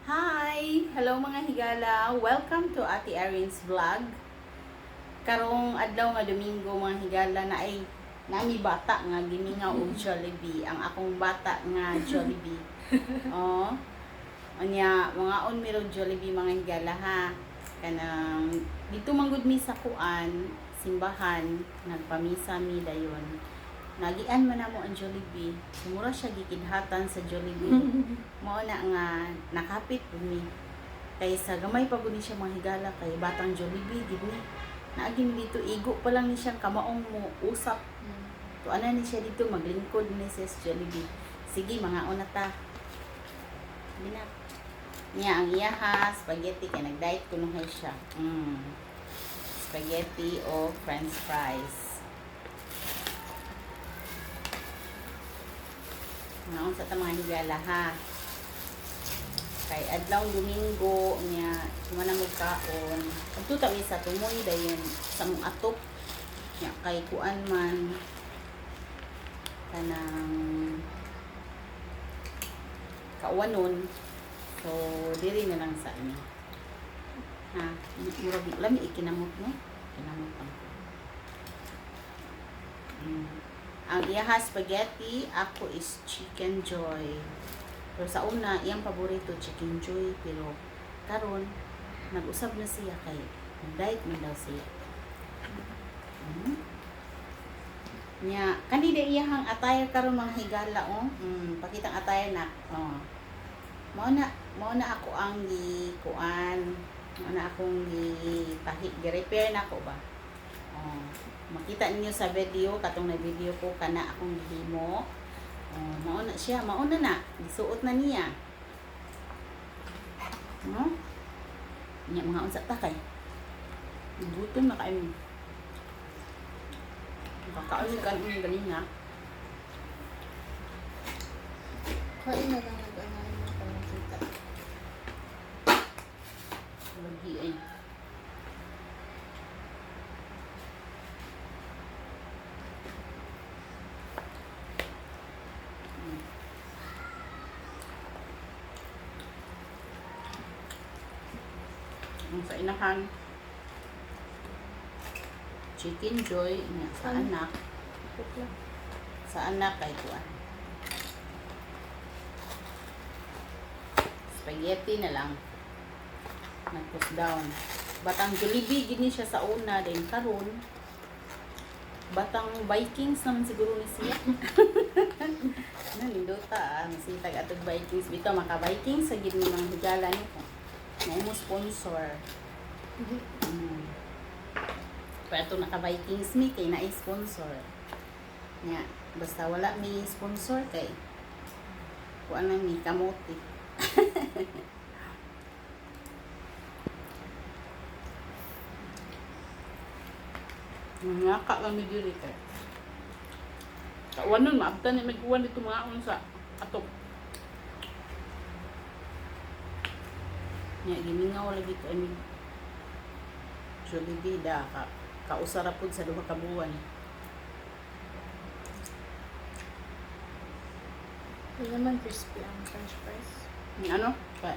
Hi! Hello, mga higala! Welcome to Ate Erin's vlog. Karong adlaw nga Domingo, mga higala, na ay nami bata nga gimingaw og Jollibee. Ang akong bata nga Jollibee. Oh. Unya, mga on mi og Jollibee, mga higala, ha. Kanang dito man gud mi sa kuan, simbahan, nagpamisa mi dayon. Nagian man namo ang Jollibee. Sumura siya gikidhatan sa Jollibee. Mao na nga nakapit pud mi. Kay sa gamay pa gud ni siya, mga higala, kay batang Jollibee gid ni. Naagi mi dito, igo pa lang ni siyang kamaong mo usap. To ana ni siya dito maglingkod ni sa Jollibee. Sige, mga una ta. Sige na. Niya ang iyaha, spaghetti kay nag-diet kunuhay siya. Spaghetti o french fries. Mga sa ta, mga higala, ha. Kay adlaw Domingo niya, mana mo kaon. Adto ta mi sa tumoy dayon sa mong atop. Nya kay kuan man, kanang kauwanon. So diri na lang sa ano. Ha, murag lami ikinamot no? Kinamot ang. Ang iyaha spaghetti, ako is Chicken Joy. Pero sa una, iyang paborito Chicken Joy, pero karon nag-usab na siya kay nag-diet man daw siya. Nya, kanida iyahang attire karon, mga higala, oh. Pakitang attire na. Oh. Mao na ako ang gi kuan. Mao na akong gi tahi, gi-repair na ako ba. Oh, makita ninyo sa video katong na video ko kana akong gihimo. Oh, mao na siya, mao na na. Gisuot na niya. No? Nya mga unsa ta kay. Gutom na kaayo mi. Kakaon ka ng ganina. Kain na lang nag-ano mo para makita. Lagi ay. Ang sa inahan, Chicken Joy, nga sa Ano? anak, Cook lang. sa anak kay kuan. Spaghetti na lang. Nag-cook down. Batang Jollibee gini siya sa una, then karon batang Vikings naman siguro ni siya. Ano, nindota ah. Masitag atog Vikings. Bitaw, maka Vikings sa gid ni mga higala nito. Na mo sponsor. Pero ito naka Vikings mi kay na sponsor. Nya, basta wala mi sponsor kay kuan lang mi, kamote. Ngaka kami diri kay. Kauwanon, maabtan ni mag-uwan dito mga unsa atop. Nya gimingaw lagi ko ani. Jollibee da ka kausara pud sa 2 ka buwan. Hindi naman crispy ang french fries. Ni ano? Kay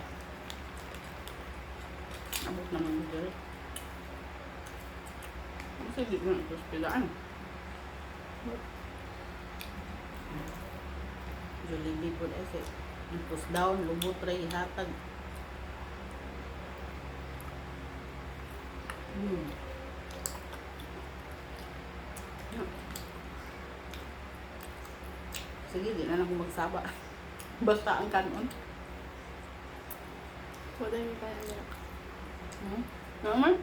abot naman mo diri. Kasi di mo ito pilaan. Jollibee po ay kay push down, lubot ra ihatag. Yeah. Sige, di na lang ako magsaba. Basta ang kanon. Wala yung kaya nila. Naman?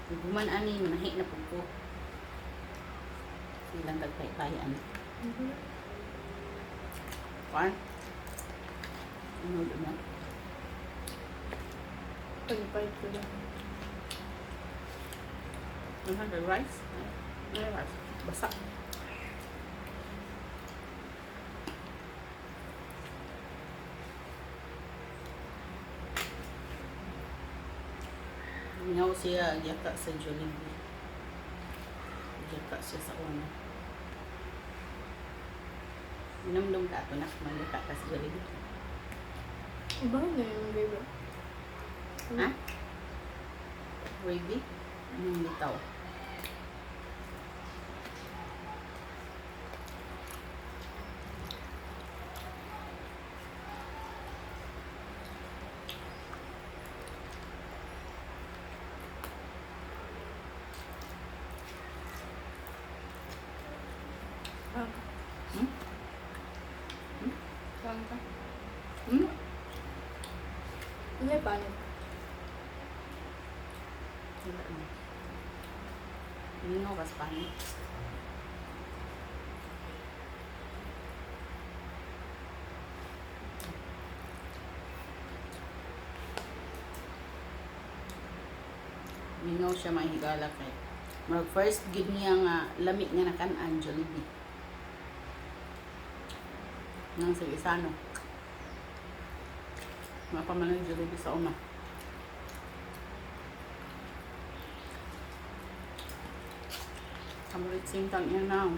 Guman ani, manahi na po ko. Silang tagpay-payan. Kuan? Ano mo? Pag-bite ko lang. 100 rice? Ay, rice. Basa. Mingaw siya gyaka sa Jollibee. Gyaka siya sa una. Minumdum ka ato na, magyaka ka sa Jollibee. Iba na yung gravy. Ha? Gravy? Bitaw. Kain ka. Hmm? Kain ka. Hmm? Ano yung panit? Wala na. Mingaw ka sa panit. Mingaw siya, mga higala, kay murag first gid niya nga lami nga nakan-an Jollibee. Nang sa Isano. Mga pa man ang Jollibee sa una. Kamulit singkang niya now.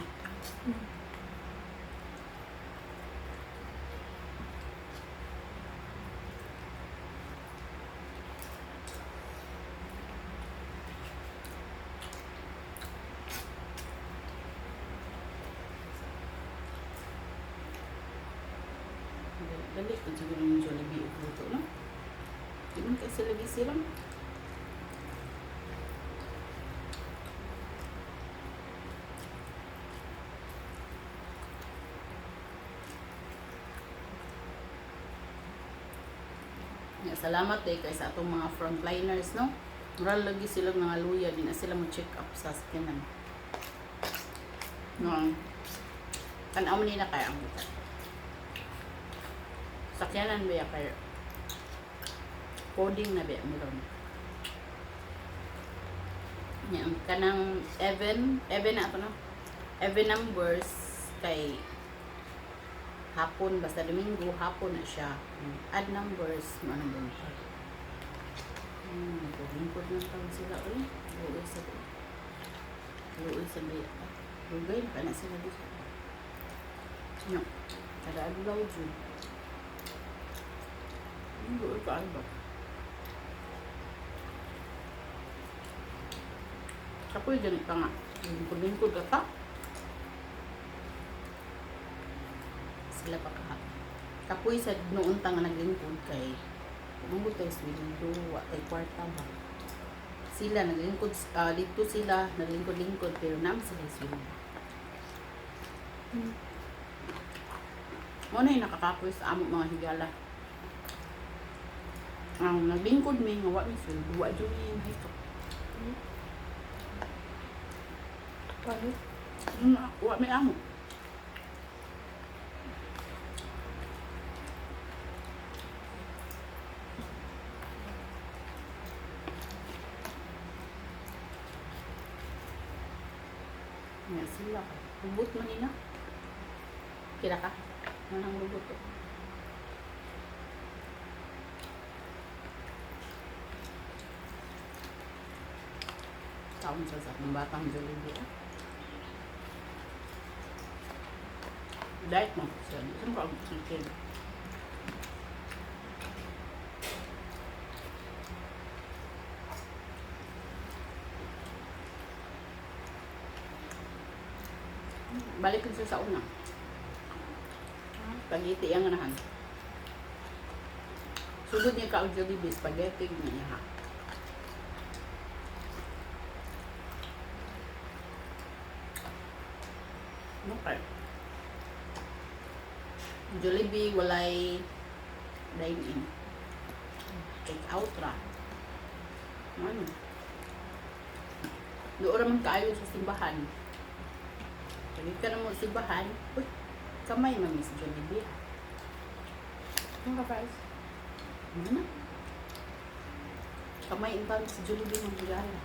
Dali ko siguro yung Jollibee og luto, no? Di man kay sila busy lang. Ya, salamat eh kay sa atong mga frontliners, no? Mural lagi sila mga luya, di na sila mo check up sa sakyanan. No. Tan-aw mo nila kaya ang buta. Sakyanan ba ya kay coding na ba mo ron. Nya ang kanang even even na ato, no? Even numbers kay hapon, basta Domingo hapon na siya. Add numbers mo anong buntag. Lingkod na taon sila uy. Luoy sa luoy sa biya. Lugay pa na sila dito. No. Kada adlaw jud. Luoy pa ba? Kapoy ganit pa nga. Lingkod-lingkod ka pa. Sila pa ka. Kapoy sa noon ta nga naglingkod kay Munggo tayo sweldo, wa tay kwarta ba. Sila naglingkod, dito sila naglingkod-lingkod pero naam sila sweldo. Mo na yung nakakapoy sa amo, mga higala. Ang naglingkod mi nga wa mi sweldo, wa jud mi mahito. Panit? Wa mi amo. Nga sila. Lubot man nila. Kira ka? Manang lubot to. Taon sa sa akong batang Jollibee. Ah. Diet mo. Siya. Saan ka ang chicken? Balik ko siya sa una. Spaghetti ang ganahan. Sugod niya ka og Jollibee, spaghetti na niya ha. Okay. Jollibee walay dine-in. Take out ra. Ano? Doon raman kaayo sa simbahan. Pag ka na mo sa simbahan, uy, kamay man ni sa Jollibee. Ang ka-price? Ano na? Kamay in taon sa Jollibee ng higala.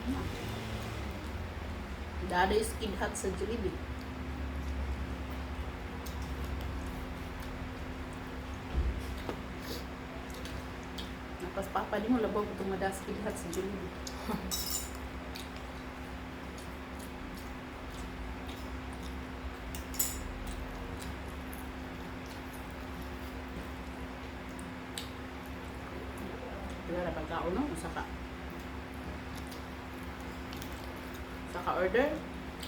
Ano? Daday skidhat sa Jollibee. Pas papa di mo labaw ko tumadas lahat sa Jollibee. Wala na pagkaon, no? Usa ka. Usa ka order.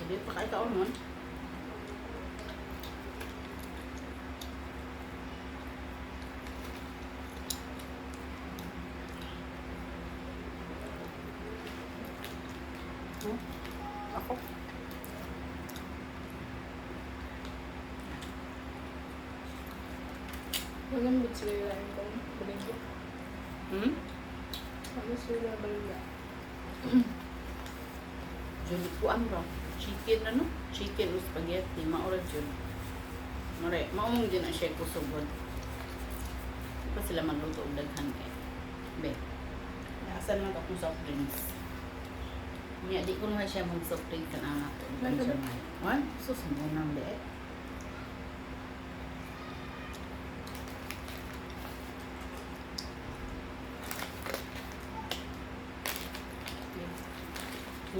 Hindi pa kayo kaon nun. Ako. Malambot sila yung kong baligya. Hmm? Ano sila baligya? Jolly kuan ra. Chicken ano? Chicken o spaghetti. Maura jud. Mare, maumong din ang siya kusugod. Di pa sila magluto og daghan kay. Be. Asan man akong soft drinks? Nya di ko naman siya mag soft drink kan anak ko. Lalo ba? What? Sus mo nang be.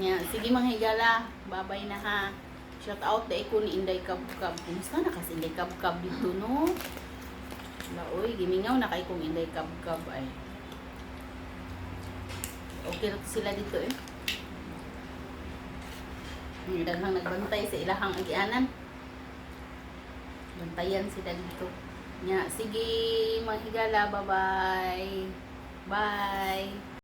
Nya, sige mga higala, babay na ha. Shout out dai ko ni Inday Kabkab. Kumusta na kasi Inday Kabkab dito, no? Laoy, gimingaw na kay kong Inday Kabkab ay. Okay ra to sila dito eh. Ang daghang nagbantay sa ilahang agianan. Bantayan sila dito. Nya, sige mga higala, bye-bye. Bye.